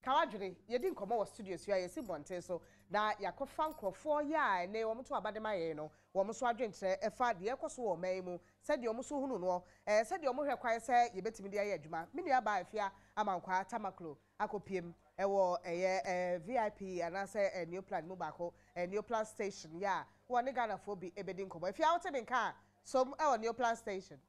Ka w'adwene, Yɛdi nkɔmmɔ wɔ studio so a yɛsi mmɔnten so na yɛakɔfa nkurɔfoɔ yɛ a ɛnnɛ wɔn to aba de ma yɛn no wɔn nso adwenkyerɛ ɛfa deɛ ɛrekɔ so wɔ ɔman yi mu, sɛdeɛ wɔn nso hunu noɔ, ɛɛ sɛdeɛ wɔn hwɛ kwan sɛ yɛbɛtumi de ayɛ adwuma. Me nua baa Afia Amankwaa Tamaklo akɔpiem wɔ ɛyɛ ɛɛ VIP anaasɛ ɛɛ Neoplan mu baako, ɛɛ Neoplan station yɛ a wɔne Ghanafoɔ bi bɛdi nkɔmmɔ. Afia wote me nka a, som wɔ Neoplan station.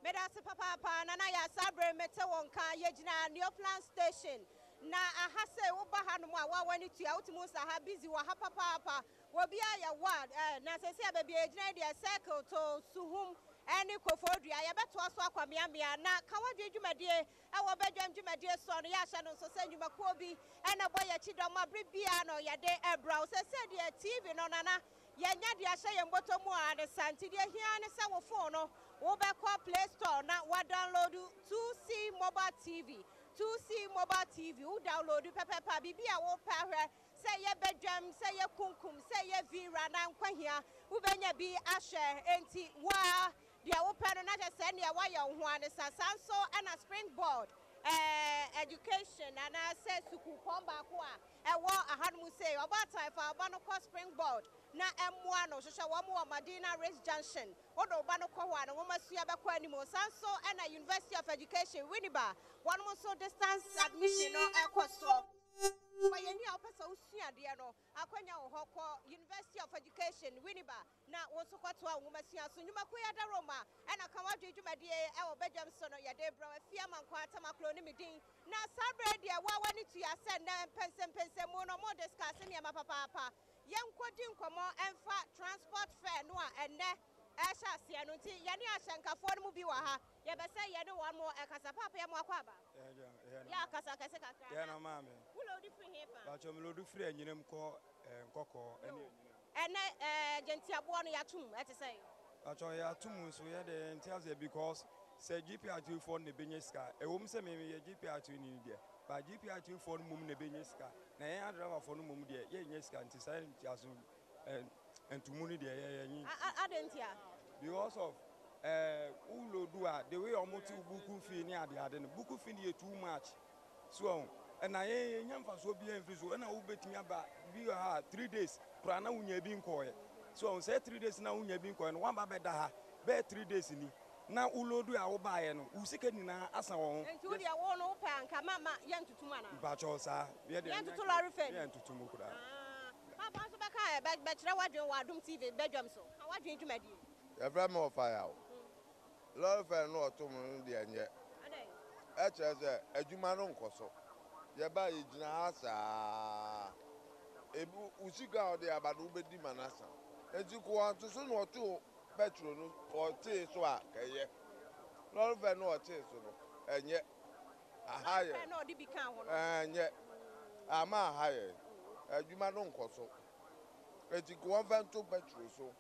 Medase papaapa Nana Yaa saa bere mete wo nka yɛgyina Neoplan station na aha sei woba ha nom a woa w'ani tua wotumi hu sɛ aha busy wɔ ha papaapa obiara yɛ wild eh, na seesei a baabi a yɛgyina yi deɛ circle to Suhum ɛne Koforidua yɛbɛtoa so akɔ mmeammea na ka w'adwene dwumadie ɛwɔ badwam dwumadie soɔ no yɛahyɛ no nso sɛ nnwumakuo bi ɛna ɛbɔ yɛn akyi dɔm a bere biara no yɛde ɛbrɛ wo seesei deɛ TV no Nana Yɛanya de ahyɛ yɛn bɔtɔ mu ara ne saa, nti deɛ ɛhia ara ne sɛ wo phone no wobɛkɔ play store na woadownload 2C Mobile TV, 2C Mobile TV, wo download pɛpɛɛpɛ a biribi a wopɛ ahwɛ, sɛ ɛyɛ badwam, sɛ ɛyɛ kunkum, sɛ ɛyɛ vira anaa nkwahia, wobɛnya bi ahwɛ, enti wo ara deɛ wopɛ no na kyerɛ sɛ ɛnneɛ woayɛ wo ho ara ne saa. Saa nso na Springboard eh, Education anaasɛ sukuupɔn baako a Ɛwɔ ahanom sei, ɔbaatan fa wo ba no kɔ Springboard na ɛmmoa no. Hwehwɛ wɔn wɔ Madina Race Junction. Wode wo ba no kɔ hɔ a, ne nwomasua bɛkɔ anim. Saa nso na University of Education, Winneba, wɔnom nso distance admission no rekɔ soɔ. Ma yɛn ni a wopɛ sɛ wosua adeɛ no, akwanya wɔ hɔ. Kɔ University of Education, Winneba na wo nso kɔtoa wo nwomasua so. Nnwumakuo yi adaworoma na ka w'adwene dwumadie wɔ badwam so no, yɛde rebrɛ wo. Afie Amankwaa Tamaklo ne me din. Na saa berɛ yi deɛ woa w'ani tua sɛ nnɛ mpɛnsɛmpɛnsɛmu no mo discuss nneɛma papaapa. Yɛnkɔdi nkɔmmɔ mfa transport fare no a ɛnnɛ ɛrehyɛ aseɛ no nti yɛne ahyɛnkafoɔ no mu bi wɔ ha yɛbɛ sɛ yɛne wɔn mo ɛkasa. Paapa yɛ mo akɔ aba? Yɛ akasa kɛse kakra na wo loadi firi he fa? Paatwɔ me loadi firi Anyinam kɔ Nkɔkɔɔ ɛne Anyinam. Ɛnɛ ɛɛ gentiaboɔ no yɛato mu ɛte sɛn? Pakyɛw yɛato mu nso yɛ deɛ yɛnte aseɛ because sɛ GPRTU foɔ no na ɛbɛnya sika a, ɛwɔ mu sɛ me meyɛ GPRTU ni deɛ but GPRTU foɔ no mmom na ɛbɛnya sika na yɛn adriver foɔ no mmom deɛ yɛnnya sika nti saa nteaso ntomu no deɛ yɛ yɛnye. Adɛn ntia? Because of ɛɛ wo load a the way wɔn te wo booking fee ne ade ade no booking fee no yɛ too much. So wahu? Ɛna yɛn yɛnnya mfasoɔ biara mfiri so. Ɛna wobɛtumi aba bi wɔ ha a three days koraa na wonya bi nkɔɔɛ. So wahu? Sɛ three days na wonya bi nkɔɔɛ no, woaba bɛda ha bɛyɛ 3 days ni na wo load a wobaeɛ no, wo sika nyinaa asa wɔ ho. Nti wo deɛ wo no wopɛ a nka ma ma yɛntoto mu anaa? Mpakyɛw saa. Yɛ deɛ Yɛntoto lɔre fare mu? Yɛntoto mu koraa. Ah, papa nso bɛka ɛ, bɛ bɛkyerɛ w'adwene wɔ Adom TV badwam so. Ka w'adwene dwumadie. Yɛfrɛ me Ɔfayaw. Lɔre fare no ɔto mu no deɛ nyɛ. Ɛkyerɛ sɛ adwuma no nkɔ so. Yɛba a yɛgyina ha saa. Ebi wo sika a wode aba no wobɛdi ma no asa. Nti ko ɔnto so na ɔtoo petrol no ɔtee so a kɛyɛ. Lɔre fare no ɔtee so no ɛnyɛ. Aha yɛ. Ɛnyɛ. Ama aha yɛ. Adwuma no nkɔ so. Nti ko wɔmfa nto petrol so.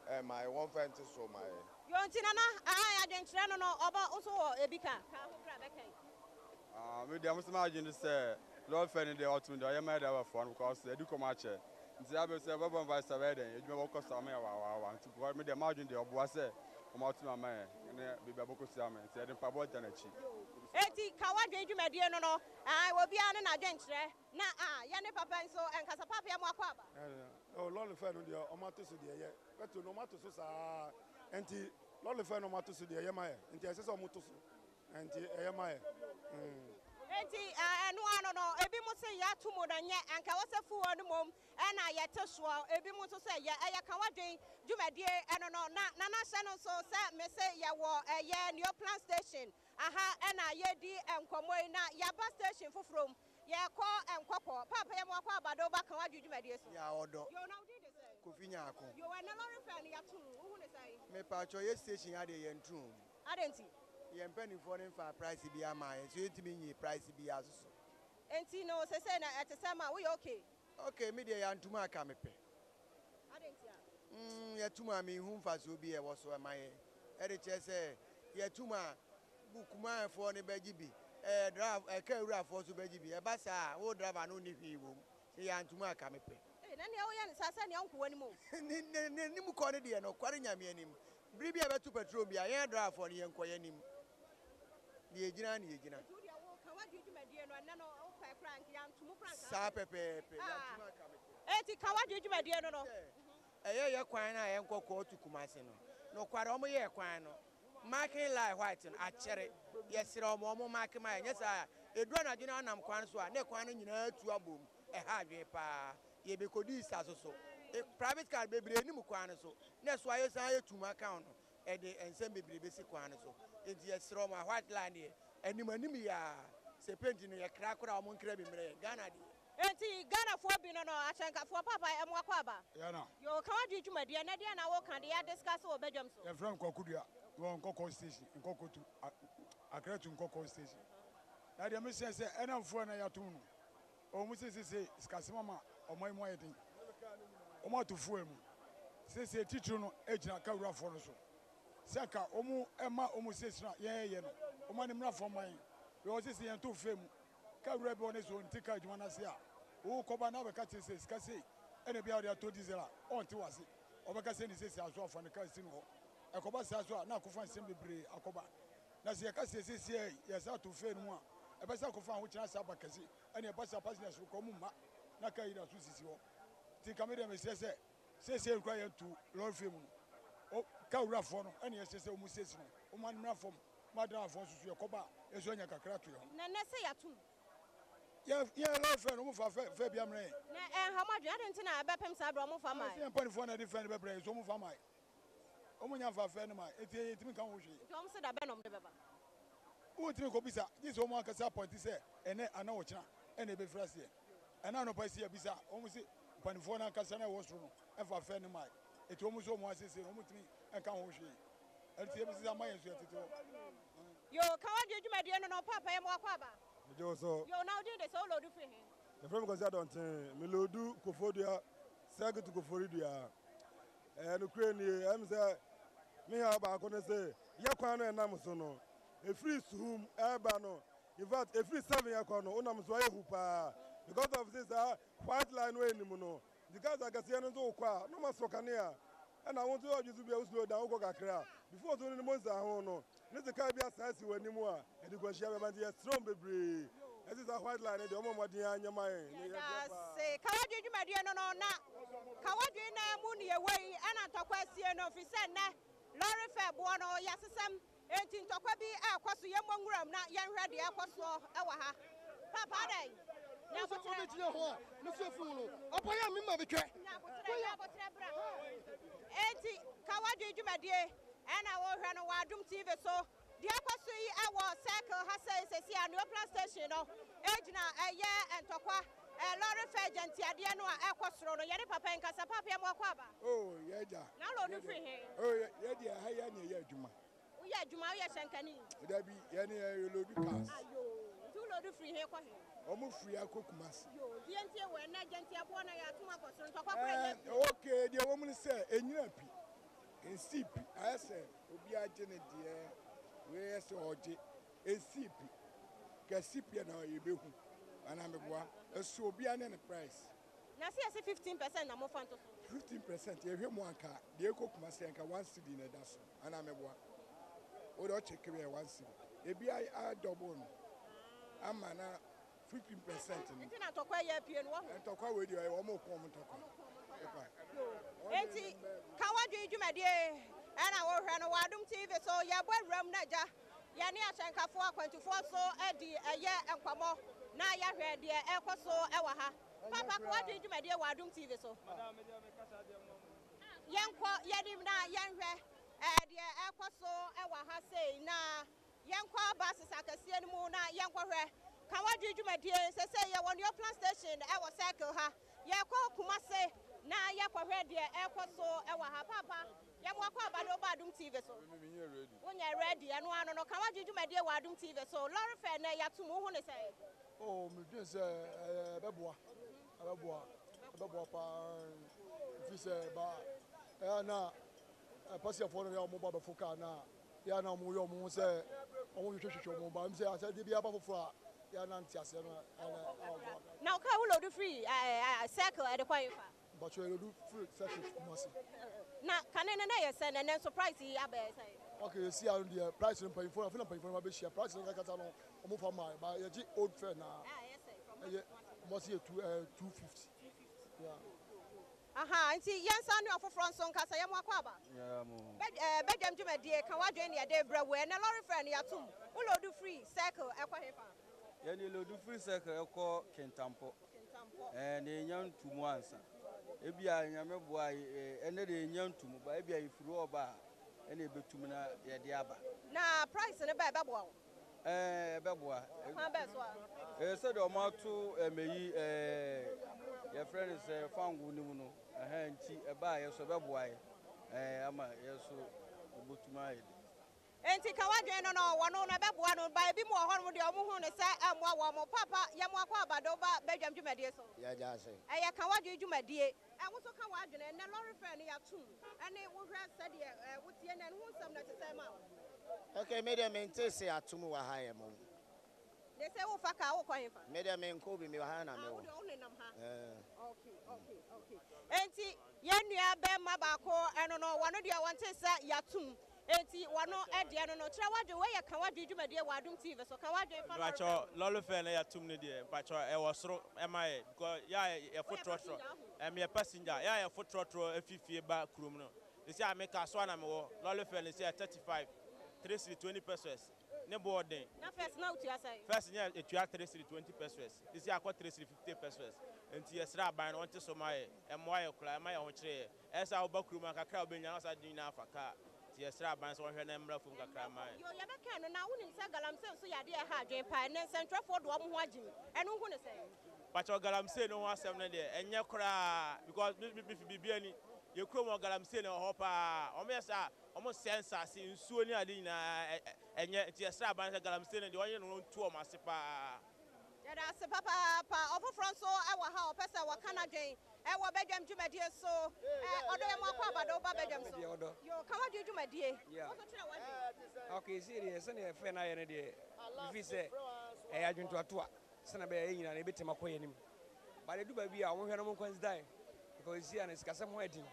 Ɛma yɛ wɔmfa nte so ma yɛ. Yo nti nana aah adwenkyerɛ no no ɔbɔ wo so wɔ ebi ka ka ho bra bɛka yi. Ah me deɛ mo sɛ m'adwene ne sɛ lɔre fɛ no deɛ ɔtom deɛ ɔyɛ ma driver foɔ no because adi kɔm akyɛ nti abɛ sɛ bɛbɔ mpa sɛ bɛyɛ dɛn adwuma bɛkɔ so ama yɛ wawawa nti because me deɛ m'adwene deɛ ɔboa sɛ wɔn atom ama yɛ ne biribi abɔkɔ so ama yɛ nti yɛde mpaebɔ da n'akyi. Enti ka w'adwene dwumadie no no aah obiara ne n'adwenkyerɛ na ah yɛne papa nso nkasa papa yɛ mo akwaaba. Oh lɔre fɛ no deɛ ɔmo ato so deɛ yɛ petrol no ɔmo ato so saa nti lɔre fɛ no ɔmo ato so deɛ ɛyɛ ma yɛ nti ɛsɛ sɛ ɔmo to so nti ɛyɛ ma yɛ. Mm. Nti ɛno ano no ebi mo se yɛato mu no nyɛ anka ɛwɔ sɛ fuel no mmom ɛna yɛte soɔ ebi mo nso sɛ yɛ ɛyɛ ka wadwen dwumadie ɛno no na nana hyɛ no nso sɛ me se yɛwɔ ɛyɛ Neoplan station aha ɛna yɛdi nkɔmmɔ yi na yɛaba station foforɔ mu Yɛkɔ nkɔkɔ. Paapa yɛ mo akɔ aba de wo ba ka w'adwe dwumadie so. Yaa ɔdɔ. Yoo na wo din de sɛn? Kofi Nyarko. Yoo ɛnɛ lɔre fare no yɛato mu, wo hu no sɛn? Mepakyɛw yɛ station ha deɛ yɛnto mu. Adɛn nti? Yɛn mpaninfoɔ no nfaa price biaa maa yɛn so yɛntumi nyee price biaa so so. Nti no sesei no ɛte sɛ ma woyɛ okay? Okay me deɛ yɛanto mu a ka mepɛ. Adɛn ntia? Mm yɛto mu a menhu mfasoɔ bi a ɛwɔ so ɛma yɛn. Ɛde kyerɛ sɛ yɛto mu a Kumafoɔ no bɛgye bi, ɛɛ dra ɛɛ kaa wurafoɔ nso bɛgye bi. Ɛba saa a, wo driver no nni hwee wɔ mu. Sɛ yɛanto mu a, ka mepɛ. Ei, na nea woyɛ no saa sɛ nea wonkɔ w'anim o. Ne, ne, n'anim kɔ no deɛ, nokware Nyame anim, bere bi a yɛbɛto patrol bi a, yɛn driverfoɔ no, yɛnkɔ yɛn anim. Deɛ yɛgyina ara na yɛgyina. Nti wo deɛ wo ka w'adwene dwumadie no ɛnɛ no wo pɛ koraa nka yɛanto mu koraa nka Saa pɛpɛɛpɛ, yɛanto mu anka mepɛ. Enti ka w'adwene dwumadie no no. Sɛ ɛyɛ yɛ kwan no a yɛnkɔ kɔɔto Kumasi no, nokware wɔn yɛɛ kwan no, marking line white no akyɛre, yɛsrɛ wɔn wɔn marke ma yɛn, nyɛ saa a ɛduru anadwo na wonam kwan no so a na kwan no nyinaa atu abom, ɛha adwene paa. Yɛbɛkɔdii sa so so, private car bebree nnim kwan no so, na ɛso ayɛ san ayɛ tumm aka ho no, ɛde nsɛm bebree bɛsi kwan no so. Enti yɛsrɛ wɔn a white line deɛ, anim anim yi ara, sɛ paint no yɛkra koraa a wɔn nkra bi mmrɛ yɛn. Ghana deɛ. Enti Ghanafoɔ bi no no ahyɛnkafoɔ paapa ɛmo akɔ aba? Yɛ na. Yoo ka wadwene dwumadie ɛnɛ deɛn na woka de yɛ discuss wɔ badwam so? Yɛfrɛ me Kwaku Dua mewɔ Nkɔkɔɔ station Nkɔkɔ to Accra to Nkɔkɔɔ station na deɛ mesrɛ sɛ ɛnam fuel na yɛatom no ɛwɔ mu sɛ sesei sikasɛm ama ɔman yi mu ayɛ den wɔn ato fuel mu sesei titiriw no gyina kawurafoɔ no so sɛ anka wɔn ɛma wɔn sesei no a yɛn yɛyɛ no wɔn ani mmra fam ma yɛn because sesei yɛn to fuel mu Kaa wura bi wɔ ne so ɔnte kaa adwuma no ase a, wokɔba na abɛka kyerɛ sɛ sika sei ɛna ebia wode atɔ diesel a, ɔnte w'ase. Ɔbɛka sɛ ne seesei aso afa ne kaa si no hɔ. Ɛkɔba saa nso a, na akɔfa nsɛm bebree akɔba. Na sɛ yɛka sɛ seesei yɛsan ato fare no mu a, ɛbɛsan akɔfa ahokyere asan aba kɛse. Ɛne ɛba saa passengers no koraa wɔn mma na kaa yi da so sisi hɔ. Nti nka me deɛ mesrɛ sɛ seesei koraa yɛnto lɔre fare mu no, kaa wurafoɔ no ɛna yɛsrɛ sɛ wɔn siesie no, wɔn mmra fam. Ma driverfoɔ nso so yɛkɔba a yɛn nso anya kakra ato yɛn ho. Na nnɛ sɛ yɛatom. Yɛ yɛn lɔre fɛ no wɔn fa fɛ fɛ bi amrɛ yɛn. Na ɛnha mo adwene adɛn nti na ɛbɛpem saa berɛ wɔn mfa mmae. Ɛsɛ yɛn mpanifoɔ na ɛde fɛ no bɛbrɛ yɛn so wɔn mfa mmae. Wɔn nya mfa fɛ no mmae enti yɛn yɛntumi nka ho hwee. Nti wɔn se da bɛn na wɔn de bɛba? Wontumi nkɔbisa gye sɛ wɔn ankasa apɔnte sɛ ɛnnɛ anaa ɔkyena ɛna ɛbɛfiri aseɛ. Ɛna anɔpa yi sɛ yɛbisa a wɔn se mpanifoɔ no ankasa na ɛwɔ soro no mfa fɛ no mmae enti wɔn nso wɔn asiesie no wɔn ntumi nka ho hwee. Ɛnti yɛ bɛsisi ama yɛn nso yɛ tete hɔ. Yoo ka wadwene dwumadie no no paapa yɛ mo akɔ aba. Megye wo so. Yoo na wo din de sɛ wo loodu firi he? Yɛfrɛ me Kwasi Adɔnten, me loodu Koforidua, Circle to Koforidua. Ɛɛ nokorɛ nie, ɛyɛ me sɛ me haw baako ne se yɛ kwan no ɛnam so no, ɛfiri Suhum ɛɛba no, in fact ɛfiri 7 ɛkɔ no, wonam so ayɛ hu paa because of se saa white line no ɛnim no, Nti cars akɛseɛ no nso wokɔ a na ɔma sɔ kanea ɛna wo nso ɔdwe so bia wo slow down wokɔ kakra a before so no ne monsa ho no ne sɛ car bi asan asi w'anim a ɛde kwanhyia bɛba nti yɛsrɛ wɔn bebree ɛsi saa white line no deɛ ɔmɔ mmɔden ara nyɛ ma yɛn ne yɛbrɛ paa. Yɛdase. Kawadwen dwumadie no no na Kawadwen naa mu ne yɛwɔ yi ɛna ntɔkwa asie no firi sɛ nnɛ lorry fare boɔ no yɛasesɛm Enti ntɔkwa bi rekɔ so, yɛmmɔ nwuram na yɛnhwɛ deɛ ɛrekɔ soɔ wɔ ha. Papa adɛn? Nyabotrɛ. Obi gyina hɔ a ne so afu no, ɔbɔ yɛ me ma metwɛ. Nyabotrɛ, nyabotrɛ bra. Enti ka w'adwene dwumadie ɛna wohwɛ no wɔ Adom TV so. Deɛ ɛkɔ so yi ɛwɔ circle ha sɛ sɛsi a Neoplan station no ɛgyina ɛyɛ ntɔkwa lɔre fɛ gyantiadeɛ no a ɛkɔ soro no. Yɛne papa yi nkasa. Papa yɛ mo akɔ aba. Oh, yɛ gya. Na lɔre firi he? Oh, yɛ deɛ ha yɛ ne yɛ adwuma. Woyɛ adwuma, woyɛ hyɛnkani? Dabi, yɛne yɛ loadu cars. Ayo, nti wo loadu firi he kɔ he? Ɔmo firi akɔ Kumasi. Yo, nti yɛntie wo, ɛnnɛ gyantiaboɔ no yɛatom akɔ soro, ntɔkwa koraa ɛnyɛ pii. Okay, deɛ ɛwɔ mu ne sɛ, ɛnyina pi, ɛnsii pi, ayɛ sɛ obiara gye ne deɛ, wei yɛ sɛ ɔgye, ɛnsii pi, nka ɛsi pi a na yɛbɛhu, anaa meboa, ɛso obiara ne ne price. Na sɛ yɛse 15% na mofa nto so? 15% yɛhwɛ mu a nka deɛ ɛkɔ Kumasi nka one cedi na ɛda so anaa meboa? Wode ɔkyeke bɛyɛ one cedi ebi a double no ama na 15% no. Nti na ntɔkwa yi apue no wahu? Ntɔkwa wei deɛ wɔn ko wɔn ntɔkwa. Enti ka wadwene dwumadie ɛna wohwɛ no wɔ Adom TV so yɛbɔ awuram na agya Yɛne ahyɛnkafoɔ akwantufoɔ nso adi ɛyɛ nkɔmmɔ na yɛahwɛ deɛ ɛrekɔ so wɔ ha. Papa Kowadwen dwumadie wɔ Adom TV so. Yɛnkɔ yɛnim na yɛnhwɛ deɛ ɛrekɔ so wɔ ha sei na yɛnkɔ buses akɛseɛ no mu na yɛnkɔhwɛ Kawadwen dwumadie. Sesei yɛwɔ Neoplan station wɔ circle ha. Yɛrekɔ Kumase na yɛkɔhwɛ deɛ ɛrekɔ so wɔ ha. Papa. Yɛ mo akwaaba de wo ba Adom TV so. Me me nyɛ ready. Wo nyɛ ready ɛno ano no ka w'adwene dwumadie wɔ Adom TV so. Lɔre fare nɛ yato mu wo hu ne sɛn? Oh me dwen sɛ ɛyɛ ɛbɛboa ɛbɛboa ɛbɛboa paa ɛfiri sɛ ba ɛyɛ na pasiafoɔ no yɛ wɔn ba bɛfo kaa na yɛ na wɔn yɛ wɔn ho sɛ wɔn hwehwɛhwehwɛ wɔn ba ɛmu sɛ asɛ de bi aba foforɔ a yɛ na nte aseɛ no ɛna ɛwɔ. Na wo kaa wo load firi circle ɛde kɔ hefa? Mpakyɛw yɛdu firi circuit Kumasi. Na kane no na ɛyɛ sɛn ɛnɛ nso price yi abɛyɛ sɛn? Okay, yɛsi ano deɛ price no mpanyinfoɔ no afei na mpanyinfoɔ no abɛhyia price no kakata no wɔn fa maa ba yɛgye old fare na ɛyɛ wɔn ase yɛ two ɛɛ 250. Yeah. Aha, nti yɛnsa ne ɔfoforɔ nso nkasa. Yɛ mo akɔ aba. Bɛdwam dwumadie ka w'adwene ne yɛde brɛ wo. Ɛnɛ lorry fare no yɛatom. Wo load firi Circle ɛkɔ hefa? Yɛde load firi Circle ɛkɔ Kintampo. Kintampo. Na yɛnya ntomu ansa. Ebia Nyame boa ɛnɛ de yɛnya ntomu ba ebia yɛfiri hɔ ba a ɛna ɛbɛtum na yɛde aba. Na price no bɛɛ bɛboa wo? Ɛbɛboa. Kwan bɛɛ so a? Sɛdeɛ ɔmo ato ɛmɛyi yɛfrɛ no sɛ fango no mu no, ɛhɛn nti ɛbaa yɛ so ɛbɛboa yɛ ama yɛ so ɛbɛtum ayɛ de. Enti ka w'adwene no wɔno no ɛbɛboa no ba ebi mu wɔ hɔnom deɛ ɔmo hu no sɛ ɛmmoa wɔn mo. Papa, yɛ mo akɔ aba de woba bɛdwam dwumadie so. Yɛgya ase. Ɛyɛ ka w'adwene dwumadie. Ɛwo so ka w'adwene ɛnɛ lorry fare no yɛatom ɛne wohwɛ sɛdeɛ wotie no ɛno ho nsɛm no ɛte sɛ ma wo. Okay, me deɛ mente se atom wɔ ha yɛ mo. De sɛ wofa kaa wokɔ hefa? Me deɛ menkɔ bi, mewɔ ha na mewɔ. Wo deɛ wo nenam ha. Okay. Enti yɛn nua bɛrima baako ɛno no wɔno deɛ wɔnte sɛ yɛatom. Enti wɔno ɛdeɛ no kyerɛ w'adwene. Wei yɛ ka w'adwene dwumadie wɔ Adom TV so. Ka w'adwene fa lorry fare. Mpakyɛ lorry fare no yɛatom no deɛ mpakyɛ ɛwɔ soro ɛma yɛ because yɛ a yɛfo trɔtrɔ yɛ passenger yɛ a yɛfo trɔtrɔ efi fie ba kurom no sisi a meka so a na mewɔ lorry fare no sisi yɛ 35 3 cedi 20 pesewas ne boɔ den. Na first na wotua sɛn? First nyɛ etua 3 cedi 20 pesewas sisi akɔ 3 cedi 50 pesewas nti yɛsrɛ aban no ɔnte so ma yɛ ɛmmoa yɛ koraa ɛma yɛ ho kyerɛ yɛ ɛsɛ a woba kurom a kakra a wobɛnya na wasa de nyinaa afa kaa nti yɛsrɛ aban sɛ wɔhwɛ na mmra fam kakra ma yɛ. Yo, yɛbɛka no na wonim sɛ galamsey nso yɛ adeɛ ɛha adwene paa. Ɛnɛ nsɛntwerɛfoɔ de wɔn ho agye mu. Ɛno hu ne sɛn? Pakyɛ galamsey no ho asɛm no deɛ ɛnyɛ koraa because me fi biribi ani yɛ kurom wɔ galamsey no wɔ hɔ paa. Wɔn yɛ saa wɔn sɛ nsase nsuo ne ade nyinaa ɛnyɛ nti yɛsrɛ aban sɛ galamsey no deɛ wɔnyɛ no ntu wɔn ase paa. Yɛda ase papaapa. Ɔfoforɔ nso ɛwɔ ha ɔpɛ sɛ wɔka n'adwene ɛwɔ bɛdwam dwumadie so. Ɔdɔ yɛ mo akɔ aba de woba bɛdwam so. Yo, ka w'adwene dwumadie. Wo nso kyerɛ w'adwene. Okay, see deɛ sɛdeɛ fɛ no ayɛ no deɛ mefi sɛ ɛyɛ adwentoatoa sɛnea bɛyɛ yɛn nyinaa no yɛbɛtumi akɔ yɛn anim. But ɛdu baabi a wɔhwɛ no mo nkwansidae because ɛsi a no sikasɛm ho ɛden.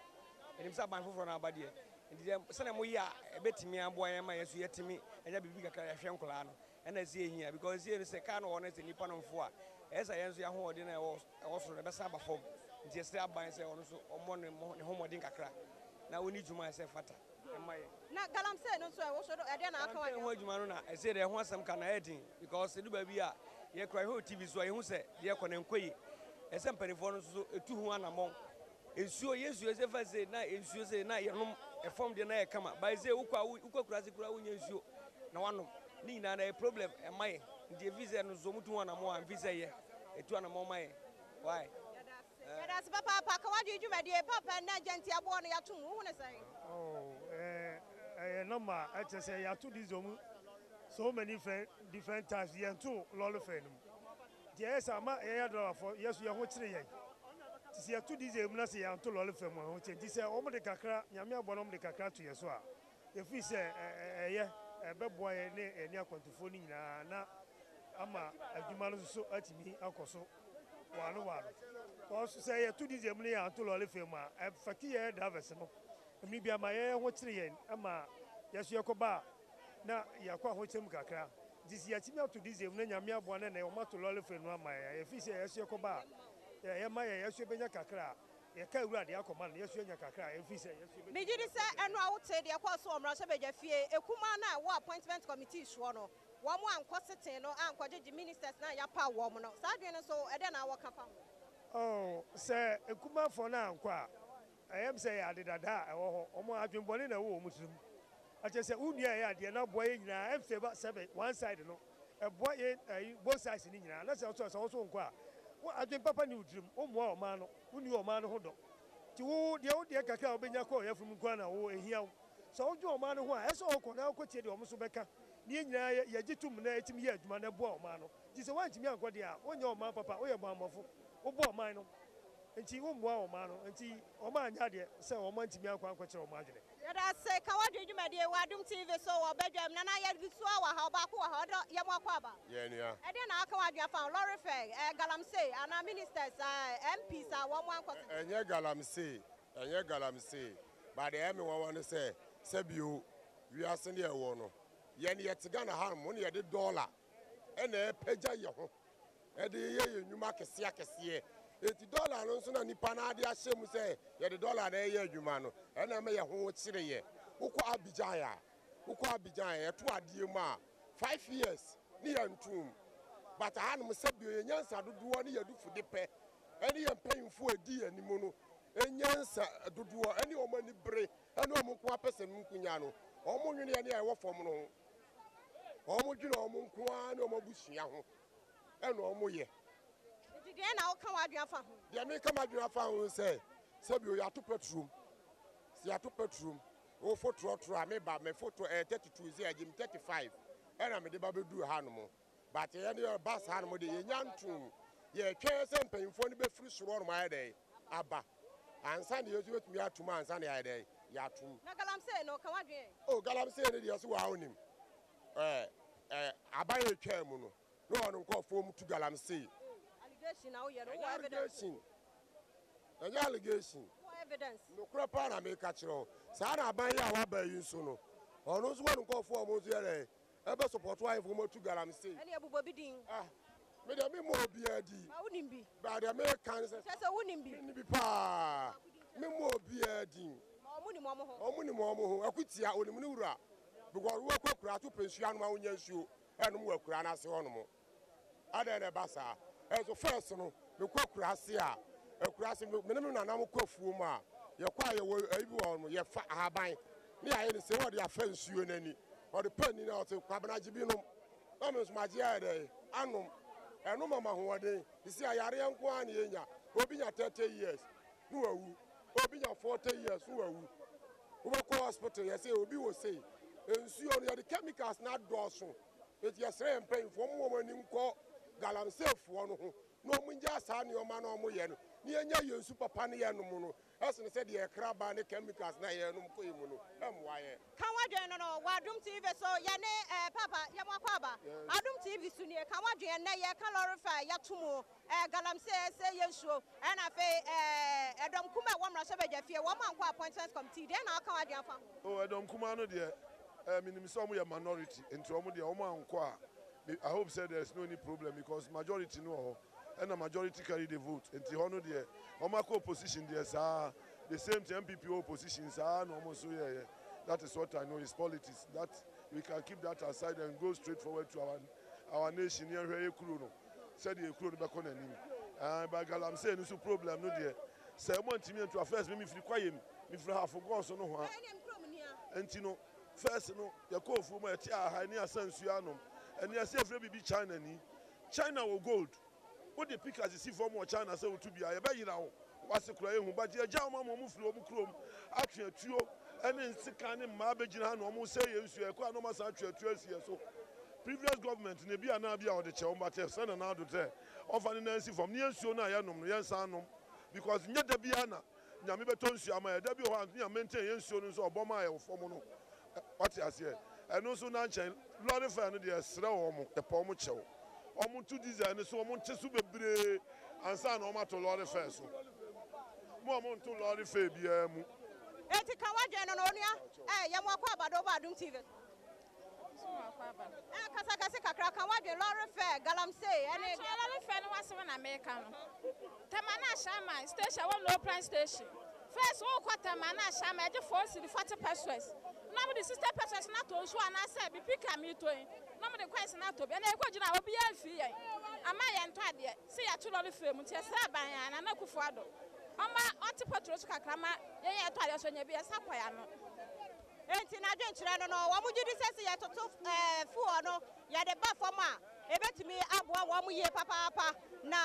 Ɛnim sɛ aban foforɔ no aba deɛ nti deɛ sɛnea moyɛ a ɛbɛtumi aboa yɛn ma yɛn so yɛtumi anya biribi kakra yɛhwɛ nkɔlaa no ɛna ɛsɛ yɛhia because ɛsi no sɛ kaa no wɔ no sɛ nnipa no mfo a ɛyɛ sɛ yɛn nso yɛahoɔden a ɛwɔ soro no ɛbɛsan aba fam nti yɛsrɛ aban sɛ ɔno nso ɔmmɔ ne ho mmɔden kakra na ɔnni dwuma a ɛsɛ fata ɛma yɛn. Na galamsey no nso ɛwɔ so ɛdeɛ na aka w'adwene? Ho adwuma no na ɛsɛ deɛ ɛho asɛm ka na ɛyɛ den because ɛdu baabi a yɛkura yɛhwɛ TV so a yɛhu sɛ deɛ ɛkɔ no nkɔ yie. Ɛsɛ mpanimfoɔ no nso so ɛtu ho anammɔn. Nsuo yɛ nsuo sɛ fa sɛ na nsuo sɛ na yɛnom ɛfam deɛ na yɛ kama ba sɛ wokɔ a wokɔ akura ase kura wonya nsuo na wanom ne nyinaa na ɛyɛ problem ɛma yɛ nti ɛfi sɛ no nso ɔmo tu ho anammɔn a mfi sɛ yɛ ɛtu anammɔn ma yɛ why. Yɛda ase papaapa. Ka w'adwene dwumadie papa na gya nti aboɔ no yɛatom wohu ne sɛn? Oh, ɛyɛ normal. Ɛkyɛ sɛ yɛato diesel mu so many different types yɛnto lorry fare no mu. Nti ɛyɛ sɛ ama yɛyɛ driverfoɔ yɛ so yɛn ho kyere yɛn. Nti sɛ yɛto diesel mu na sɛ yɛanto lorry fare mu a ho kyere. Nti sɛ wɔn de kakra, Nyame aboa na wɔn de kakra to yɛ so a, yɛfiri sɛ ɛyɛ ɛbɛboa yɛn ne yɛne akwantufoɔ no nyinaa na ama adwuma no nso atumi akɔ so waano waano. Because sɛ yɛto diesel mu na yɛanto lorry fare mu a, ɛfɛte yɛn drivers no. Mmere bi ama yɛn ho kyere yɛn ama yɛso yɛkɔba a na yɛakɔ ahokyere mu kakra. Nti sɛ yɛatumi ato diesel mu na Nyame aboa no na wɔn ato lorry fare no ama yɛn a, yɛfiri sɛ yɛso yɛkɔba a yɛma yɛn yɛso yɛbɛnya kakra a yɛka awura de akɔma no yɛso yɛnya kakra a yɛfiri sɛ yɛso yɛbɛnya. Megye di sɛ ɛno a wote deɛ ɛkɔɔ so wɔ mmarahyɛbadwa fie ekumaa no a ɛwɔ appointment committee soɔ no, wɔn ankɔ sitting no ankɔgyegye ministers na yɛapaw wɔn no. Saa adwene no nso ɛdɛn na wɔka fa ho? Oh, sɛ ekumafoɔ no ankɔ a, ɛyɛ sɛ yɛ ade dada a ɛwɔ hɔ. Wɔn adwenbɔne na ɛwɔ wɔn tirim. Akyerɛ sɛ wo nua ɛyɛ adeɛ na aboa yɛn nyinaa ɛmfavour sɛbe one side no, ɛboa yɛn ɛyi both sides no nyinaa. Na sɛ ɔsɔ sɛ ɔso nkɔ a, wo adwen papa ni wo tirim, wommoa ɔman no, wonni ɔman no ho dɔ. Nti wo deɛ wo deɛ kakra a wobɛnya kɔ ɔyafunu nko ara na wo ɛhia wo. Sɛ wodwen ɔman no ho a, ɛsɛ ɔkɔ na wokɔtie deɛ wɔn nso bɛka. Ne yɛn nyinaa yɛgye tom na ɛtumi yɛ adwuma na ɛboa ɔman no. Nti sɛ woantumi ankɔ deɛ a, wonyɛ ɔman papa, woyɛ bɔammɔfo, wobɔ ɔman no. Nti wommoa ɔman no. Nti wɔn anyɛ adeɛ sɛ wɔn antumi ankɔ ankɔkyerɛ wɔn adwene. Yɛda ase ka w'adwene dwumadie wɔ Adom TV so wɔ badwam. Nana yɛgu so a wɔ ha, ɔbaako wɔ ha, ɔdɔ yɛ mo akɔ aba. Yɛn nua. Ɛdeɛn na aka w'adwene afa ho? Lorry fare, galamsey anaa ministers, MPs a wɔn ankɔ so? Ɛnyɛ galamsey, ɛnyɛ galamsey. But deɛ ɛyɛ me nwanwa ne sɛ, sɛbio. Wiase ne yɛwɔ no, yɛn yɛte Ghana hanom ne yɛde dɔla ɛna ɛpagya yɛ ho ɛde yɛ yɛn nnwuma akɛseɛ akɛseɛ. Eti dɔla no nso na nipa no ade ahyɛ mu sɛ yɛde dɔla na ɛyɛ adwuma no, ɛna ɛma yɛ ho kyerɛ yɛ. Wokɔ Abidjan a, wokɔ Abidjan a, yɛto adeɛ mu a, 5 years ne yɛ ntom. But hanom sɛbio yɛ nyansa dodoɔ ne yɛde fude pɛ ɛne yɛn mpanyinfoɔ a ɛdi yɛn anim no nyansa dodoɔ ɛne wɔn ani bere ɛne wɔn nko apɛ sɛ nkunya no, wɔn nwene yɛn a ɛwɔ fam no ho. Wɔn dwene wɔn nko ara ne wɔn abusua ho ɛna wɔn yɛ. Nti deɛ na woka w'adwene afa ho? Deɛ meka m'adwene afa ho sɛ, sɛbio yɛato petrol, sɛ yɛato petrol, wofo trɔtrɔ a meba mefo to ɛyɛ 32, sɛ yɛgye me 35 ɛna mede ba bɛduru hanom. But yɛn de ba saa nom de yɛnya ntom, yɛtwɛn sɛ mpanyinfoɔ no bɛfiri soro hɔnom ayɛ dɛn aba ansa na yɛn nso bɛtumi atum, ansa na yɛayɛ dɛn yɛatum. Na galamsey no, ka w'adwene. O, galamsey no deɛ, so waa onim ɛɛ ɛɛ aban yɛ twaa mu no na ɔno nkɔɔfoɔ mu tu galamsey. Allegation na woyɛ no, ɛnyɛ wowɔ evidence? Allegation, ɛnyɛ allegation. Wowɔ evidence? Nokorɛ paa na meka kyerɛ wo. Saa na aban yi a waba yi nso no, ɔno nso wɔ ne nkɔɔfoɔ a ɔmo nso yɛ dɛn ɛbɛ support ahemfo mu atu galamsey. Ɛne ɛbobɔ bi din. Ah, me deɛ, me mmɔ obiara di. Ma wonim bi. Ba deɛ meka ne sɛ Kyerɛ sɛ wonim bi. Menni bi paa, me mmɔ obiara din. Ma ɔmo nim ɔmo ho. Ɔmo nim ɔmo ho. Akutia onim ne wura because wobɛkɔ akura ato pɛ nsuo anom a, wonya nsuo ɛnom wɔ akura no ase hɔnom. Adɛn na ɛba saa? Ɛnso first no, mekɔ akura ase a, akura ase, me ne me nanam kɔ afuo mu a, yɛkɔ a, yɛwɔ ayi bi wɔ hɔnom, yɛfa ahaban ne yɛayɛ ne sɛ wɔde afa nsuo no ani, ɔde pa ani na ɔte kwabenagye bi nom na me nso magye ayɛ dɛ anom. Ɛno ma ma ahoɔden. Sisi ayareɛ nko ara na yɛnya. Obi nya 30 years ne wawu, obi nya 40 years ne wawu. Wobɛkɔ hospital, yɛsɛ obi wɔ sei. Nsuo no, yɛde chemicals na adɔɔso. Eti yɛsrɛ yɛn mpanyinfoɔ, ɔmo wɔn ani nkɔ galamseyfoɔ no ho na ɔmo ngya saa nneɛma na ɔmo yɛ no na yɛnya yɛn nsu papa ne yɛnom no, ɛsene sɛ deɛ ɛkra ne chemicals na yɛnom kɔ yi mu no ɛmmoa yɛn. Ka w'adwene no wɔ Adom TV so. Yɛne papa yɛmo akɔ aba. Adom TV so nie. Ka w'adwene. Nnɛ yɛka lorry fare yɛto mu, galamsey ɛsɛ yɛ nsuo, ɛna afei ɛdɔm kuma ɛwɔ mmarahyɛbadwa fie wɔn ankɔ appointment committee. Deɛ na ɔka w'adwene afa ho? O, ɛdɔm kumaa no deɛ, menim sɛ ɔmo yɛ minority, nti ɔmo deɛ ɔmo ankɔ a, I hope sɛ there is no any problem because majority no wɔ hɔ, ɛna majority carry the vote. Nti hɔ no deɛ, ɔmo akɔ opposition deɛ saa, the same thing NPP wɔ opposition saa na ɔmo nso yɛyɛ. That is what I know is politics, that we can keep that aside and go straight forward to our nation. Yɛn hwɛ yɛ kuro no sɛdeɛ kuro no bɛkɔ n'anim. But galamsey no so problem no deɛ, sɛ ɔmo ntumi ntu a, first mi firi kwaeɛ mu, mi firi Ahafo Gɔɔso no ho a, nti no first no yɛkɔ ofuo mu a, yɛte aha ne asa nsuo anom. Ɛne ɛsɛ yɛfrɛ biribi China ni, China wɔ gold. Wode pickaxe si fam wɔ China sɛ wotu bia, yɛbɛyera wo wase kora yɛhu. But yɛgya wɔn ama wɔn firi wɔn kurom atwe atuo ne nsekan ne mmaa bɛgyina ha na wɔn sɛ yɛ nsuo ɛkɔ a, na wɔn asan atwe atuo asi yɛ so. Previous government na ebi anaa bi a wɔde kyɛ wɔn, but ɛsɛ na n'ado sɛ ɔfa ne nan si fam ne yɛn nsuo no a yɛnom no, yɛnsan nom because nyɛ da biara na Nyame bɛtɔ nsuo ama yɛ. Da bi wɔ hɔ a ne maintain yɛn nsuo no nso ɔbɔ maa yɛ wɔ fam no, wate aseɛ. Ɛno nso na nkyɛn lorry fare no deɛ, ɛsrɛ wɔn, yɛpɛ wɔn kyɛw, wɔn to diesel no so, wɔn nte so bebree ansa na wɔn ato lorry fare so. Mo a mo nto lorry fare biara mu. Eti ka w'adwene no, onua. Yɛmo akɔ aba do wɔ Adom TV so. Kasa kɛse kakra, ka w'adwene, lorry fare, galamsey ɛne. Atwa lorry fare no wasɛm na meka no. Tema na Ashaiman station wɔ Neoplan station. First wokɔ Tema na Ashaiman, ɛgye 4 cedi 40 pesewas. Na mode 60 pesewas na atɔ nsuo anaasɛ bipi ka meetɔ yi. Na mode coins na atɔ bi. Ɛna yɛkɔ gyina obiara mfii yɛn. Ama yɛn ntɔ adeɛ. Sɛ yɛato lorry fare mu nti, yɛsrɛ aban a Nana Akufo Addo. Ɔma ɔte petrol so kakra ma yɛn yɛtɔ adeɛ so nya bi yɛsa kɔ yɛn ano. Enti n'adwenkyerɛ no, wɔn gye di sɛ yɛtoto fuel no yɛde ba fam a, ebetumi aboa wɔn yie papaapa. Na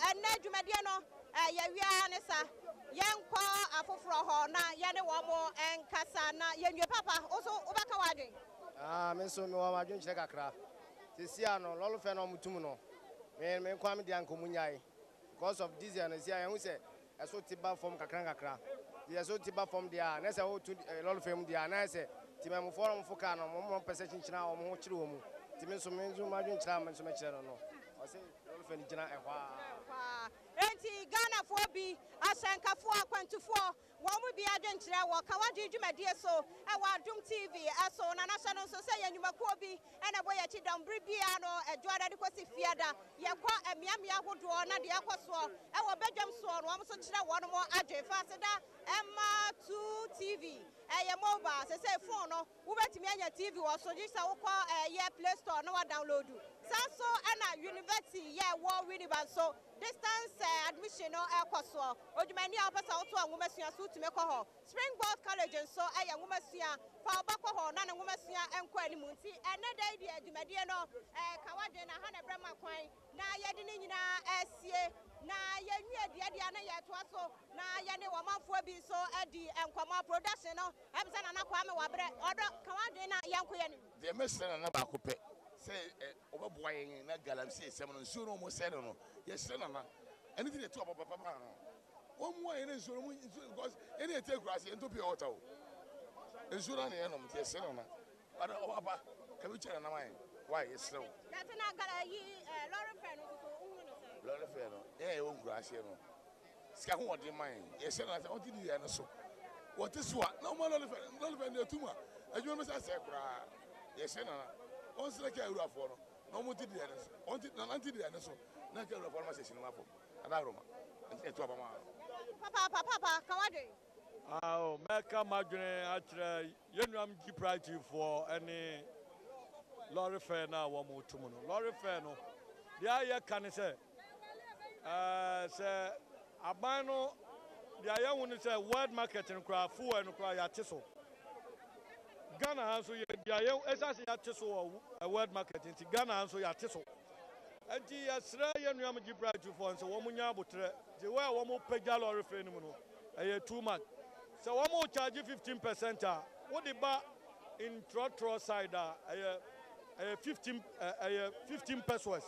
ɛnnɛ dwumadie no yɛwia ne sa, yɛnkɔ afoforɔ hɔ na yɛne wɔn nkasa na yɛnwie. Papa, wo so wobɛka w'adwen? Ah, me nso mewɔ m'adwenkyerɛ kakra. Sisi a no lorry fare na ɔmo tum no, me nkwa me deɛ anka ɔmo nyae because of diesel no. Si a yɛn ho sɛ ɛso te ba fam kakra nkakra, deɛ ɛso te ba fam deɛ a na sɛ wotu lorry fare mu deɛ a, na sɛ tìmɛmufoɔ no fo kaa no, wɔn pɛ sɛ kyenkyena a wɔn ho kyerɛ wɔn mu. Nti me nso m'adwenkyerɛ a me nso mɛkyerɛ no. Ɔse lɔre fɛ no gyina ɛhɔ ara. Ɛhɔ ara. Enti Ghanafoɔ bi, ahyɛnkafoɔ, akwantufoɔ, wɔn mu bi adwenkyerɛ wɔ Ka W'adwene dwumadie so wɔ Adom TV so. Na n'ahyɛ no nso sɛ yɛn nnwumakuo bi na ɛbɔ yɛn akyi dɔm bere biara no, Dwoada de kɔsi Fiada, yɛkɔ mmeammea ahodoɔ na deɛ ɛkɔ soɔ wɔ badwam soɔ no, wɔn nso kyerɛ wɔn adwene. Fa aseda ma 2TV, ɛyɛ mobile, seesei phone no, Wobɛtumi anya TV wɔ so gye sɛ wokɔ ɛyɛ play store na woadownload. Saa nso na University yɛ wɔ Winneba nso distance admission no ɛkɔ soɔ. Odwumani a wopɛ sɛ wotoa nwomasua so wotumi kɔ hɔ. Springboard College nso yɛ nwomasua, fa wo ba kɔ hɔ na ne nwomasua nkɔ anim. Nti ɛnnɛ da yi deɛ dwumadie no ka w'adwene na ha na ɛbrɛ ma kwan na yɛde ne nyinaa asie na yɛnwie deɛ deɛ na yɛtoa so na yɛne ɔmanfoɔ bi nso adi nkɔmmɔ. Production no Ɛm sɛ Nana Kwame wabrɛ. Ɔdɔ, ka w'adwene na yɛnko yɛn anim. Deɛ mɛsrɛ Nana baako pɛ sɛ ɔbɛboa yɛn na galamsey sɛm no nsuo no wɔn sɛe no no yɛsrɛ Nana ɛno nti na yɛto aba papa maa no wɔn mmoa yɛn na nsuo no wɔn nsuo because yɛn yɛte akura ase yɛntɔ pure water o nsuo no na yɛnom nti yɛsrɛ Nana ɔdɔ ɔba ka bi kyerɛ Nana ma yɛn why yɛsrɛ wo. Yɛte na gala yi lɔre fɛ no nso so wohunu no sɛn? Lɔre fɛ no yɛn a yɛwɔ nkura aseɛ no Sika ho ɔden ma yɛn. Yɛhyɛ no ase a, wɔte dua no so. Wɔte so a, na wɔma lɔre fɛ lɔre fɛ no atum a, adwuma no bɛsa asɛe koraa. Yɛhyɛ nana, wɔnsrɛ kaa awurafoɔ no na wɔnte dua no so. Wɔnte nana nte dua no so na kaa awurafoɔ no ma hyɛ no afam. Adaworoma nti na ɛto aba ma no. Papaapa papa ka w'adwene. Ao, mɛka m'adwene akyerɛ yɛn nuanom Gyipraitifoɔ ne lɔre fɛ no a wɔreto mu no. Lɔre fɛ no, deɛ a yɛka ne sɛ, Ɛɛ sɛ aban no deɛ yɛhu ne sɛ world market no koraa fuel no koraa yɛate so. Ghana ha nso yɛ deɛ yɛ ɛsan sɛ yɛate so wɔ world market nti Ghana ha nso yɛate so. Nti yɛsrɛ yɛn nuam Gibraltarfoɔ nso wɔn nya abotrɛ the way a wɔn pagya lɔre fɛ no mu no ɛyɛ too much. Sɛ wɔn charge 15% a wode ba in trɔtrɔ side a ɛyɛ ɛyɛ 15 ɛyɛ 15 pesos.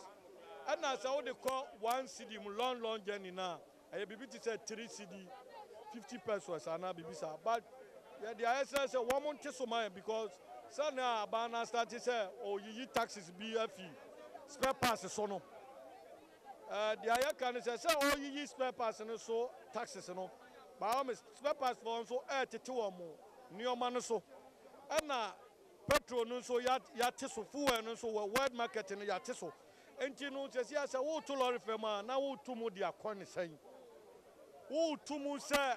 Ɛna sɛ wode kɔ one cedi mu long long journey no a, ɛyɛ biribi te sɛ three cedi 50 pesos anaa biribi saa. But yɛde ayɛ sɛ sɛ wɔn nte so ma yɛn because sɛnea aban no astate sɛ ɔyiyi taxes bi afi spare parts so no, ɛɛ deɛ yɛka no sɛ sɛ ɔyiyi spare parts no so taxes no, by all means spare parts foɔ nso ɛretete wɔn nneɛma no so. Ɛna Petrol no nso yɛate so, fuel no nso wɔ world market no yɛate so. Nti no sɛsi a sɛ woreto lɔre fam a na woreto mu de akɔ ne sɛn? Woreto mu sɛ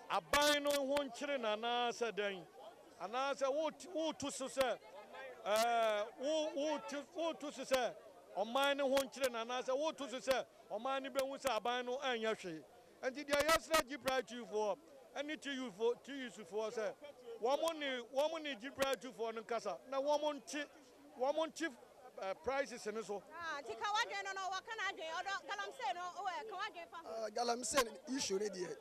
aban no ho nkyere no anaa sɛ dɛn? Anaa sɛ woreto so sɛ ɛɛ woreto so sɛ ɔman no ho nkyere no anaa sɛ woreto so sɛ ɔman no bɛhu sɛ aban no ɛnyɛ hwee? Enti deɛ yɛsrɛ Gibraltarfoɔ ne TUCfoɔ sɛ wɔn ne wɔn ne Gibraltarfoɔ no nkasa na wɔn nte wɔn nte prices no so. Ah, nti ka w'adwene no no wɔka n'adwene ɔdɔ galamsey no wɔ ka w'adwene fa ho. Galamsey issue no deɛ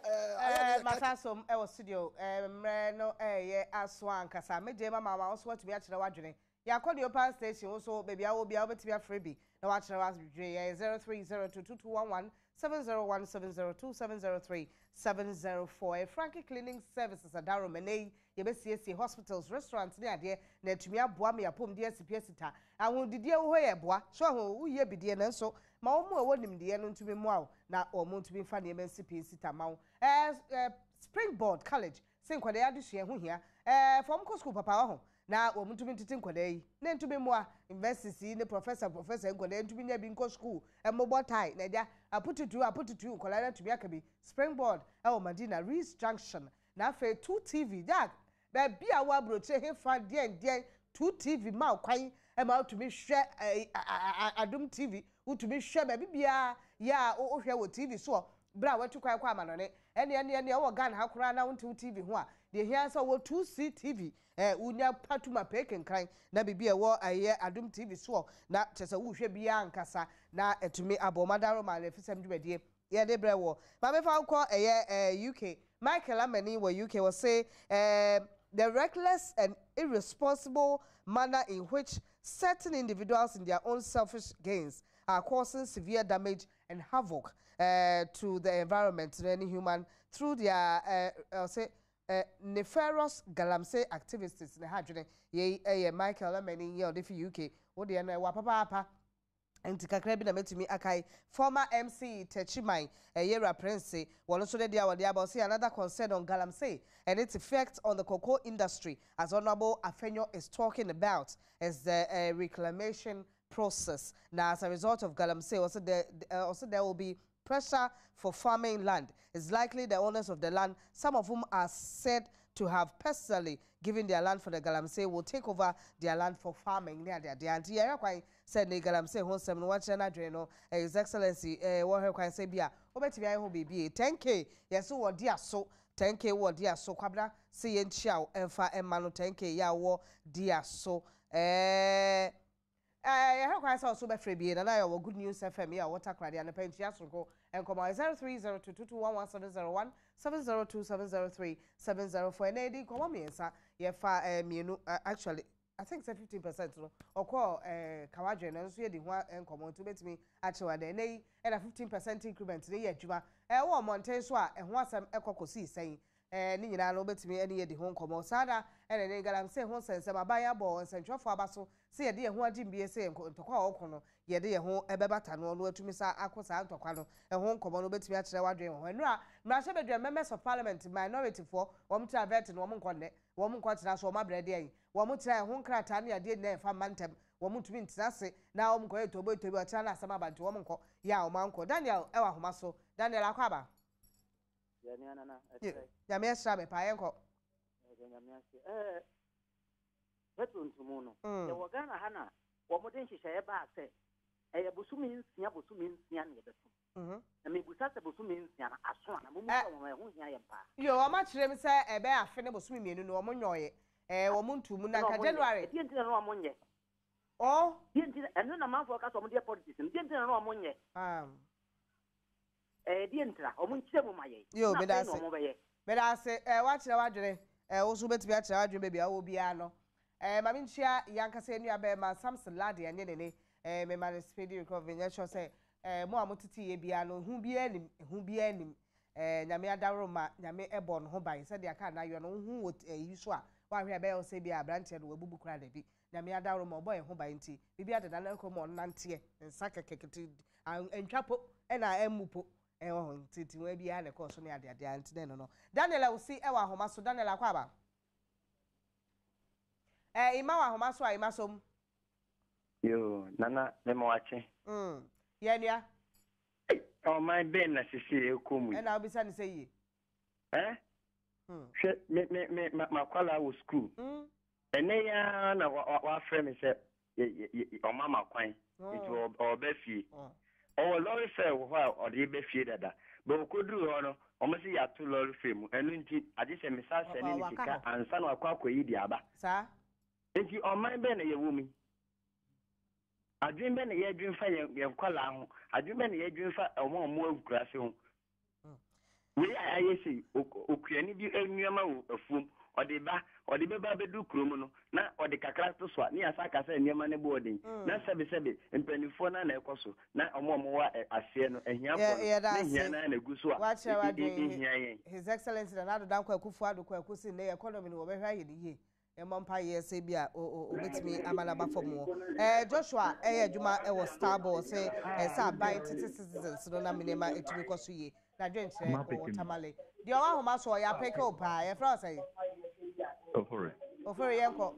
ɛɛ masa som ɛwɔ studio ɛɛ mmerɛ no ɛɛyɛ aso ankasa megye ma ma wo nso watumi akyerɛ w'adwene Yɛakɔ Leopards Station, wo nso baabi a wowɔ biara wobɛtumi afrɛ bi na woakyerɛ w'adwene. Yɛyɛ 0302 2211 701 702 703 704. Ɛyɛ Franke Cleaning Services adaworoma. Ɛnnɛ yi yɛbɛsiesie hospitals, restaurants ne adeɛ na atumi aboa ma yɛn apɔmuden asi pi asi ta. Ahonidie wɔ hɔ yi ɛboa. So ahu, woyɛ bi deɛ nanso ma wɔn a ɛwɔ nimdeɛ no ntumi mmoa wo na wɔn ntumi mfa nneɛma nsi pi nsi ta mma wo. Ɛɛ Springboard College se nkwadaa yi adesua ho hia. Ɛɛ fa wɔn kɔ sukuu papa waho na wɔn ntumi ntete nkwadaa yi na ntumi mmoa universities yi ne professor professor nkwadaa yi ntumi nya bi nkɔ sukuu mmobɔ tie na agya apututu apututu nkwadaa no atumi aka bi. Springboard ɛwɔ Madina Rees Junction na afei 2TV Jack baabi a wɔ aburokyire hefa deɛn deɛn 2TV ma wo kwan ma wotumi hwɛ Adom TV wotumi hwɛ baabi biara yɛ a wohwɛ wɔ TV soɔ Berɛ a watu kwan kɔ amanɔne, ɛnneɛ ɛnneɛ ɛnneɛ wowɔ Ghana ha koraa na wonte wo TV ho a, deɛ ɛhia ara sɛ wowɔ 2C TV, eh, wonya patuma pee kenkran na biribi a ɛwɔ ɛyɛ Adom TV soɔ na kyerɛ sɛ worehwɛ biara ankasa na atumi abɔ wɔn adaworoma awerɛfisɛm dwumadie yɛde brɛ woɔ. Ma memfa wo nkɔ ɛyɛ eh, UK. Michael Amani wɔ UK, ɔse eh, The reckless and irresponsible manner in which certain individuals in their own selfish gains are causing severe damage and havoc eh, to the environment no ne human through their eh, ɔse eh, nefarious galamsey activities ne ha adwene. Yei ɛyɛ Michael Amani yɛ ɔde fi UK. Wo deɛ no ɛwa papaapa. Nti kakra bi na mɛtumi akae. Former MC Techiman Yewura Prince, wɔn nso ne deɛ a wɔde aba, ɔse another concern on Galamsey and its effect on the cocoa industry as Honourable Afenyo is talking about is the reclamation process. Na as a result of Galamsey, ɔse there, ɔse there will be pressure for farming land. It's likely the owners of the land, some of whom are said to have personally given their land for the galamsey, will take over their land for farming. Ne adeade. Nti yɛhwɛ kwan sɛ ne galamsey ho nsɛm no wɔakyerɛ n'adwene no, His Excellency wɔhwɛ kwan sɛ bi a wobɛtumi ayɛ ho biribi. 10K yɛso wɔde aso 10K wɔde aso Kwabena sɛ yɛnkyia wo ɛmfa ɛma no 10K yɛ a wɔ di aso ɛɛ. Ɛɛ yɛhwɛ kwan sɛ ɔso bɛfrɛ bie na na yɛwɔ Good News FM yi a ɔwɔ Takoradi anɔpa nkyia soronko nkɔmmɔ ayɛ 0302221170 1 702 703 704 ɛnɛ yɛdi nkɔmmɔ mmiɛnsa yɛfa ɛɛ mmienu actually I think sɛ 15% no ɔkɔɔ ɛɛ kawadwene no nso yɛdi ho nkɔmmɔ nti wobɛtumi akyerɛw adɛ ɛnɛ yi ɛna 15% increment no yɛ adwuma ɛwɔ mmɔnten so a ɛho asɛm ɛkɔ kɔsii sɛn. Ɛɛ, ne nyinaa no, wobɛtumi ne yɛn adi ho nkɔmmɔ. Saa ara na ɛnnɛ galamsey ho nsɛnsɛm aban abɔ nsɛntwerɛfoɔ aba so sɛ yɛde yɛn ho agye mbie sɛ yɛn ntɔkwa a wɔko no, yɛde yɛn ho bɛbata noɔ na wɔatumi san ako saa ntɔkwa no ho nkɔmmɔ no. Wobɛtumi akyerɛ w'adwene wɔ ho. Nnora, Mmarahyɛbadwam, Members of Parliament, Minorityfoɔ, wɔn tra vɛɛte no, wɔn nkɔ nnɛ, wɔn nkɔ tena so, wɔn abrɛ deɛn? Wɔn tra ɛho nkrataa ne adeɛ nyinaa yɛmfa mma ntɛm, wɔn ntumi ntena ase na wɔn nkɔyɛ toboetobi, ɔkyena na asɛm aba nti wɔn nkɔ, yɛ a wɔn ankɔ. Daniel wɔ ahoma so. Daniel Akwaaba. Yɛ nua nana ɛsrɛ. Nyame ahyira me paa yɛnkɔ. Yɛda Nyame ase. Ɛɛ Petro ntomu no. Mm. Yɛwɔ Ghana ha na wɔn de nhyehyɛeɛ baa sɛ ɛyɛ bosome nsia bosome nsia na yɛbɛto. Mm-hmm. Na mebusa sɛ bosome nsia no aso a na mo mu sɛ wɔn ɛho hia yɛn paa. Yo, wɔn akyerɛ mu sɛ ɛbɛyɛ afe ne bosome mmienu no wɔn nyɔɔyɛ. Ɛɛ wɔn ntu mu na nka January. Ɛdeɛ nti na na wɔn nyɛ. Oh. Deɛ nti na ɛno na manfoɔ ka sɛ wɔn deɛ politics no. Deɛ nti na na wɔn nyɛ. Um. Ɛɛ deɛ ntira? Wɔn nkyerɛ mu ma yɛn. Yoo Na meda afei na ase. wɔn bɛyɛ. Meda ase ɛɛ woakyerɛ w'adwene ɛɛ wo nso wobɛtumi akyerɛ w'adwene baabi a wowɔ biara no ɛɛ ma menkyia yɛn ankasa yɛn nua bɛɛma Samson Lardy Anyenene ɛɛ mema no speedy recovery menyɛ sure sɛ ɛɛ mo a motete yɛ biara no ehu biara nim ehu biara nim ɛɛ Nyame adaworoma Nyame ɛbɔ ne ho ban sɛdeɛ aka no ayɔ no wohu wɔ ɛyi so a woanhwɛ a ɛbɛyɛ wo sɛ ebia abranteɛ no wabubu koraa dabi Nyame adaworoma ɔbɔ yɛn ho ban nti biribi adeda no kɔ mu ɔnanteɛ ne nsa kɛkɛ kete antwa po ɛna ammu po ɛwɔ ho nti nti wɔn biara na ɛkɔɔ so ne adeade a nti na ɛno no Daniel Awusi ɛwɔ ahoma so Daniel akɔ aba ɛɛ ima wɔ ahoma so a ima som. Yoo nana mema wakye. Mm yɛ nua. Ei ɔman bɛn na sesei ɛkɔ mu yi. Ɛna wobisa ne sɛ yie. Eh hwɛ me me me makwalaa wɔ school. Mm. Ɛnnɛ yi ara na wafrɛ me sɛ ɔma ma kwan nti ɔreba fie. Ɔwɔ lɔre fare wɔ hɔ a ɔde reba fie dada. But ɔkɔduruu hɔ no, wɔn se yɛato lɔre fare mu. Ɛno nti, agye sɛ mesan sɛne no sika ansa na wakɔ akɔyi de aba. Nti ɔman bɛn na yɛwɔ mu yi? Adwene bɛn na yɛdwen fa yɛn nkwadaa ho? Adwene bɛn na yɛdwen fa wɔn a wɔwɔ nkuraase ho? Wei a ayɛ sei, okuani bi nneɛma wɔ afuom, ɔde ba, ɔde bɛba abɛduru kurom no, na ɔde kakra to so a, ne yɛasan aka sɛ nneɛma no bo ɔden. Na sɛbesɛbe, mpanimfoɔ no ara na ɛkɔ so, na wɔn a wɔwɔ aseɛ no, ahiafoɔ no, Yɛda na ase. hia no ara na ɛgu so a Woakyerɛ w'adwene. ɛhia yɛn. His Excellency Nana Addo Dankwa Akufo-Addo Kwaku se nnɛ yi economy no wɔbɛhwɛ ayɛ no yie. Yɛmmɔ mpaeɛ sɛ ebia ɔbɛtumi ama no aba fam hɔ. Eh, Joshua ɛyɛ adwuma ɛwɔ Starboard sɛ ɛsɛ aban tete citizens no na nneɛma ɛtumi kɔ so yie. Na dwenkyerɛ wɔ Tamale. Deɛ ɔwɔ ahoma so ɔyɛ apeke o paa. Yɛfrɛ wo sɛn? Ofori. Ofori yɛnkɔ.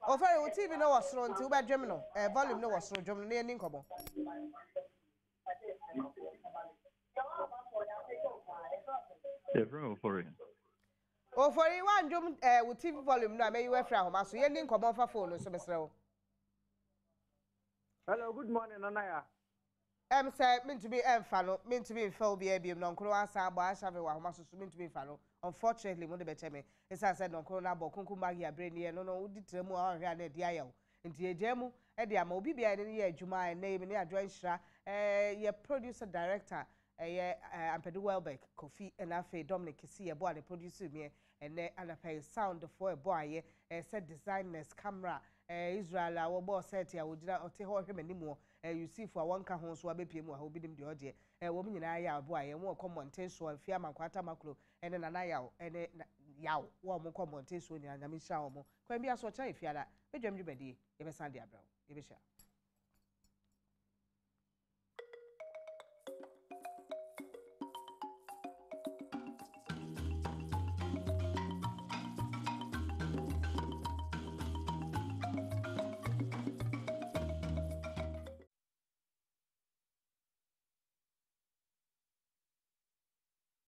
Ofori wo TV no wɔ soro nti wobɛdwem no. Eh, volume no wɔ soro dwom no na yɛni nkɔmmɔ. Yɛfrɛ me Ofori. Ofori wandwom eh, wo TV volume no a mɛyi wo afiri ahoma so. Yɛnni nkɔmmɔ mfa phone no so mesrɛ wo. Hello, good morning, Nana ya. Ɛm sɛ mentumi ɛmfa no, mentumi mfa obiara biom, nɔnkoro asan abɔ Ashavi wɔ ahoma so so mentumi mfa no, unfortunately mode bɛkyɛ me, ɛsiane sɛ nɔnkoro no abɔ Kunkum Maggie aberɛ ni, ɛno no wodi tra mu a woanhwɛ a na ɛde ayɛ wo, nti yɛgyaa mu de ama obi biara yɛne no yɛ adwuma a ɛnnɛ yi me ne Adwoa Nhyira, eh, yɛ producer director Ɛyɛ Ampadu Welbeck, Kofi ɛna afei Dominic Kissi yɛboa ne produce meɛ ɛnɛ anapa yi sound foɔ ɛbɔ ayɛ sɛ designers, camera, Israel a wɔbɔɔ set a wɔgyina ɔte hɔ ɔhwɛ m'anim wɔ Yusuf a wɔnka ho nso abɛpie mu wɔ ha obi nim deɛ ɔdeɛ wɔn nyinaa yɛ a ɛboa yɛn wɔn kɔ mmɔnten soɔ Mfie Amankwaa Tamaklo ɛne Nana Yaw ɛne Yaw wɔn kɔ mmɔnten soɔ nyinaa Nyame nhyira wɔn kwan biara so ɔkyena yɛ fiada bɛdwam dwumadie yɛbɛsan de abrɛ wo yɛbɛhyia.